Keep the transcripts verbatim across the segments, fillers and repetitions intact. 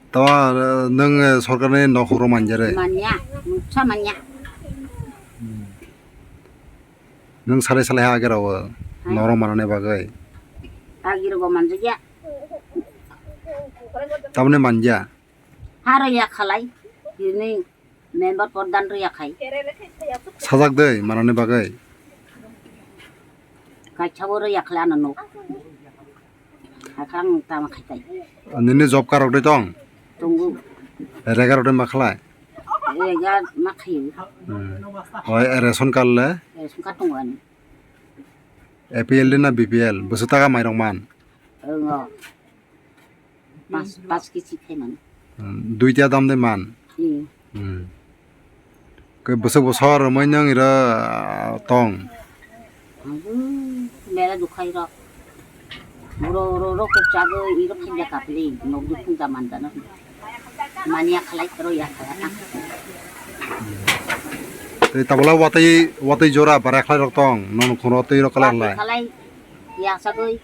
Tama, eh, nwng, eh, sorkarni nok hukrok manjare? Manya, mungsa manya. Nwng salai salai ha agera o, hai, norok manani bagwi? Agera o manjak ya. Tamni manja? Haro ya khalai, ini member pordhan ro ya khai. Sajak dei manani bagwi? Kaisa oro ya khalai ano nuk. Hakhang tama khai tai. Nini job card rok dei tong? Tongo. Rega rok dei ma khalai? Rega ma khayo. Hmm. Oi, ration card le? Ration card tongo ani. A P L dei na B P L? Bwswk taka mairok man? Wngo. Pas, pas kisi khaimani. Hmm, duita dam de man. Hmm. Hmm. Ke bwswk bwswk romoi nang ira, ah, tong. Abu, mera dukhai ro. Ro, ro, ro, kok chago, iro khaja kapli, nok dukung da man dana. Mania khalai ro ya khala. Tei tabula watwi, watwi jora bara khlai rok tong, nono khoro twi rok kala khlai. Khalai, ya sagoi.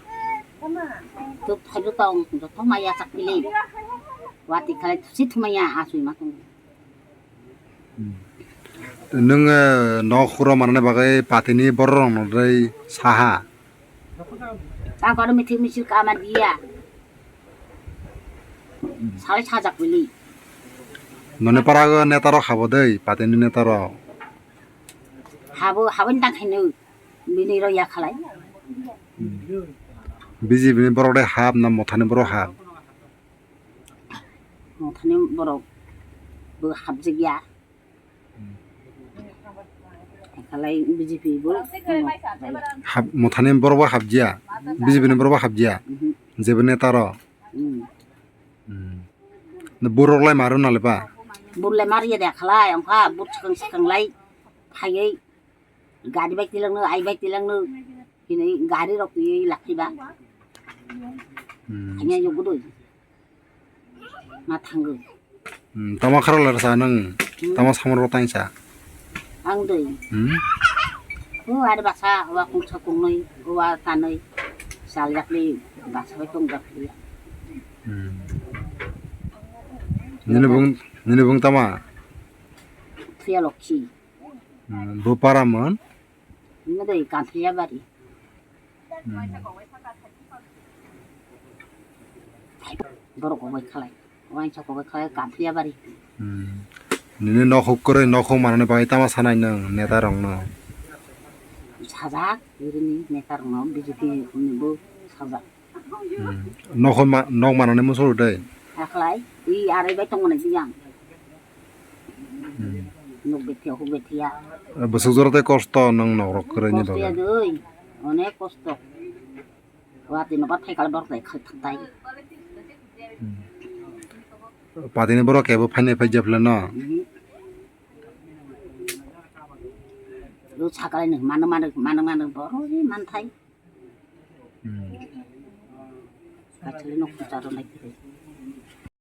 Tuk thaibo tong, joto maya chak pili. Wati khalai thusi thumaya asui ma tong. Hmm. Nwng, eh, nok huro manani bagwi patini borok rokno dei saha? Ang kono mithi misil kama dia. Salai sajak pili. Noni para go neta rok habo dei, patini neta rok. Habo, habo ni tang khaino. Bini ro ya khalai. B J P ni borok de hap na Mothani borok hap? Mothani borok bo hapjak ya. Khalai B J P bo. Hap, Mothani borok bo hapjia. B J P ni borok bo hapjia. Mhm. Jebo neta ro. Hmm. Hmm. Na borok lai maro na le ba? Bur lai mar ya de khalai, ongkha bur swkang swkang lai phaiwi. Gari bai tilangno, ai bai tilangno, hini gari rok twi lakhi ba. Hmm. Hanya yugudoi. Ma thango. Hmm, tama khara lar sa nang, hmm, tama samar rok tang sa. Ang doi. Hmm? O ar basa, wa kung sa kung noi, wa tanoi. Sal yakli, basa bai tong yakli. Hmm. Nini bung, nini bung tama? Thuya lokhi. Hmm, bo para man? Imo doi Kanthliya bari. Hmm. Borok kobai khalai. Wainsa kobai khalai Kanthliya bari. Hmm. Nini nokhuk kwrwi nokhuk manani bagwi tama sanai nwng neta rokno? Sajak, irini neta rokno B J P ni bo sajak. Hmm. Nok ma-, nok manani muchung rw de? Akhlai, i arai bai tongmani biyang. Hmm. Nok bethiya, huk bethiya. Bwswk jora tei kosto nwng nok rok kwrwini bagwi? Kosto ya doi, onek kosto. Watwi no bathai kala borok lai khal thangtai. Hmm. Patini borok kebo phainai phai jephla no? Mhm. Ro sakalai no mano mano, mano mano borok manthai. Hmm. Actually, nok kucharo nai kiri.